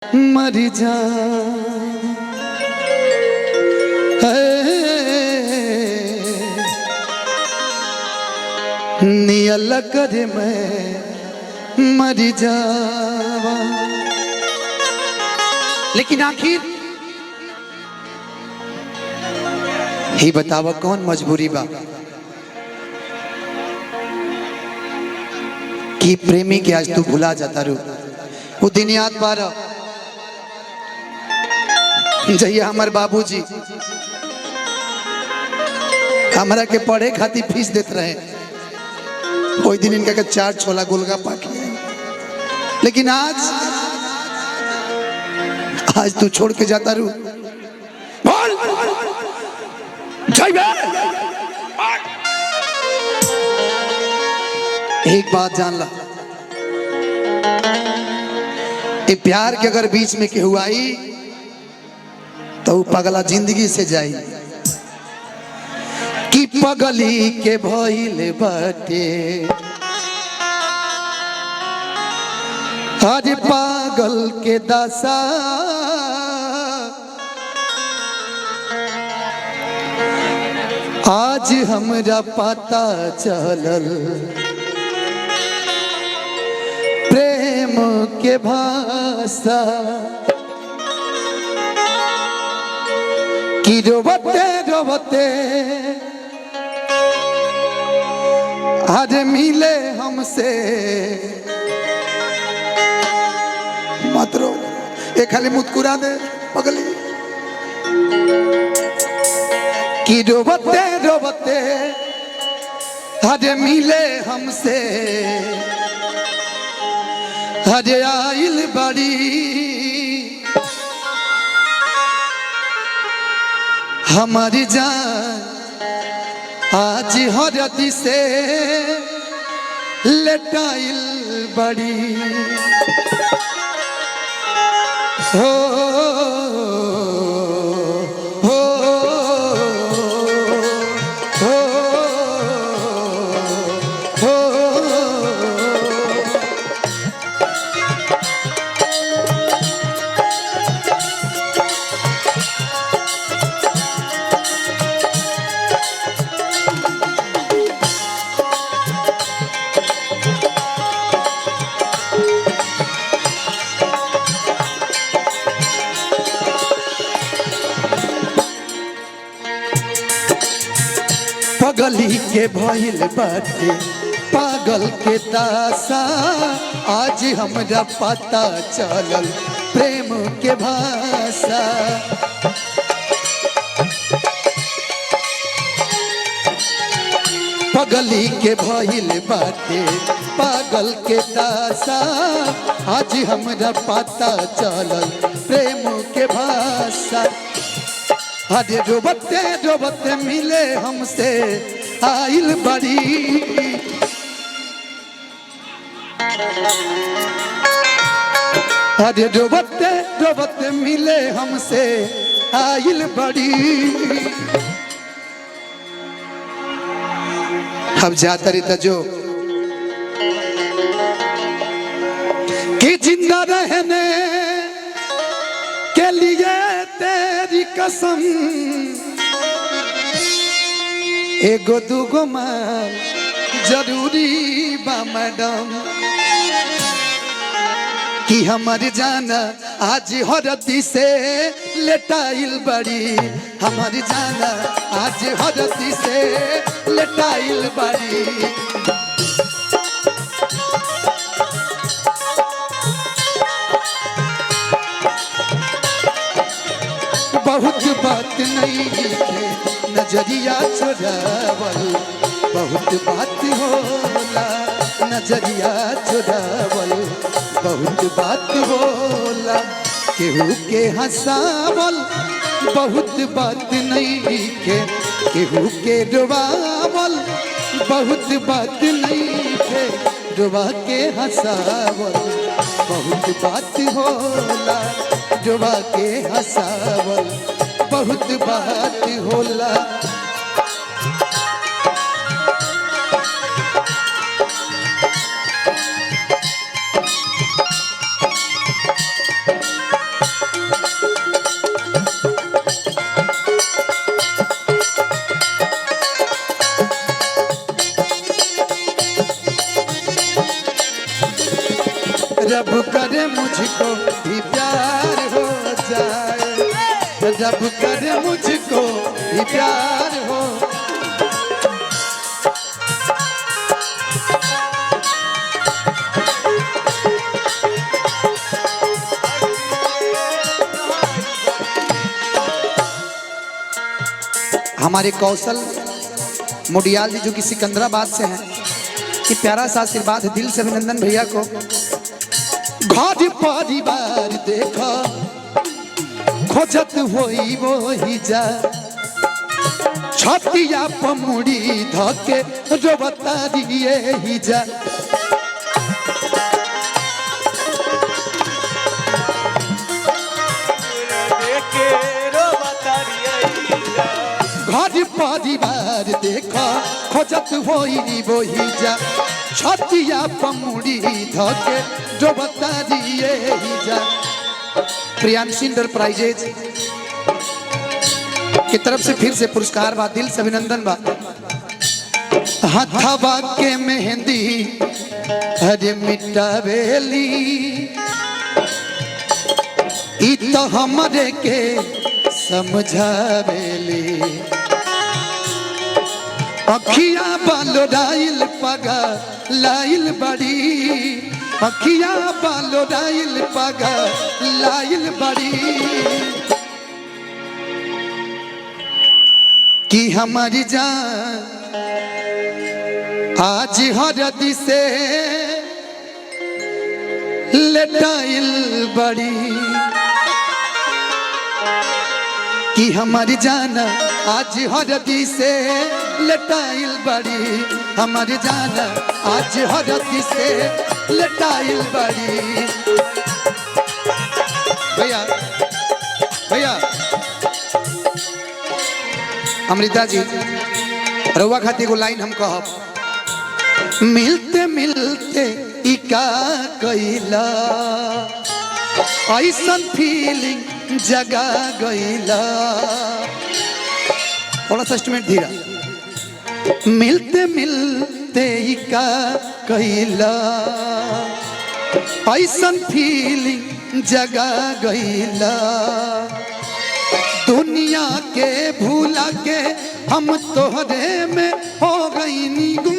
मर जा नियल कर मैं मर जावा। लेकिन आखिर ही बतावा कौन मजबूरी बा कि प्रेमी के आज तू भुला जाता रू। वो दिन याद पार जहिया हमार बाबूजी हमरा के पढ़े खातिर फीस देते रहे, ओई दिन इनका के चार छोला गोलगप्पा खियाई। लेकिन आज आज तू छोड़ के जाता रू। बोल जाइबे। एक बात जान ला, ये प्यार के अगर बीच में केहू आई तो वो पगला जिंदगी से जाई। कि पगली के भइल बाटे आज पागल के दशा, आज हमरा पता चलल प्रेम के भाषा। कि रोवते रोवते आज मिले हमसे, मत रो, ये खाली मुस्कुरा दे पगली। कि रोवते रोवते आज मिले हमसे, हरे आइल बड़ी हमारी जान, आज हरदी से लेटाइल बड़ी। हो हो हो हो। पगली के भइल बाटे पागल के दासा, आज हमरा पता चलल प्रेम के भाषा। पगली के भइल बाटे पागल के दासा, आज हमरा पता चलल प्रेम के भाषा। अरे रोबते रोबते मिले हमसे आइल बड़ी, अरे रोबते रोबते मिले हमसे आइल बड़ी। अब जाता रहता जो कि जिंदा रहने के लिए तेरी कसम, एगो दूगो माल जरूरी बा मैडम। कि हमर जाना आज हरदी से लेटाइल बड़ी, हमर जाना आज हरदी से लेटाइल बड़ी। बहुत बात नहीं के नजरिया चुरावल, बहुत बात होला नजरिया चुरावल, बहुत बात होला केहू के हंसावल, बहुत बात नहीं के केहू के डुबावल, बहुत बात नहीं के डुबा के हंसावल, बहुत बात होला डुबा के हंसावल, बहुत बात होला। रब करे मुझको भी प्यार हो जाए, रब करे मुझको भी प्यार हो। हमारे कौशल मुडियाल जी जो कि सिकंदराबाद से हैं, कि प्यारा सा आशीर्वाद है, दिल से अभिनंदन भैया को। घर परिवार देखा खोजत होई वही जा, छतिया पमुड़ी धके रोबता दिए ही जा। घर परिवार देखा खोजत होई वही जा, छतिया पमुड़ी धके रोबता दिए ही जा। प्रियांशी इंटरप्राइजेज की तरफ से फिर से पुरस्कार बा, दिल से अभिनंदन बा। हथवा के मेहंदी हरे मिटावेली, ई तो हमरे के समझावेली। अखिया बालो डाइल पगा लाइल बड़ी, अखिया बालो डाइल पगा लाइल बड़ी, कि हमारी जान आज हरदी से लेटाइल बड़ी, कि हमारी जान आज हरदी से लटाइल बड़ी, हमारी जान आज हरदी से लटाइल बड़ी। भैया भैया अमृता जी रउआ खातिर एगो लाइन हम कहब। मिलते मिलते इका कैला, ऐसन फीलिंग जगा गईला। थोड़ा सा इंस्ट्रूमेंट धीरा। मिलते मिलते इका कैला, ऐसन फीलिंग जगा गईला। दुनिया के भूला के हम तोहरे में हो गईनी गुम,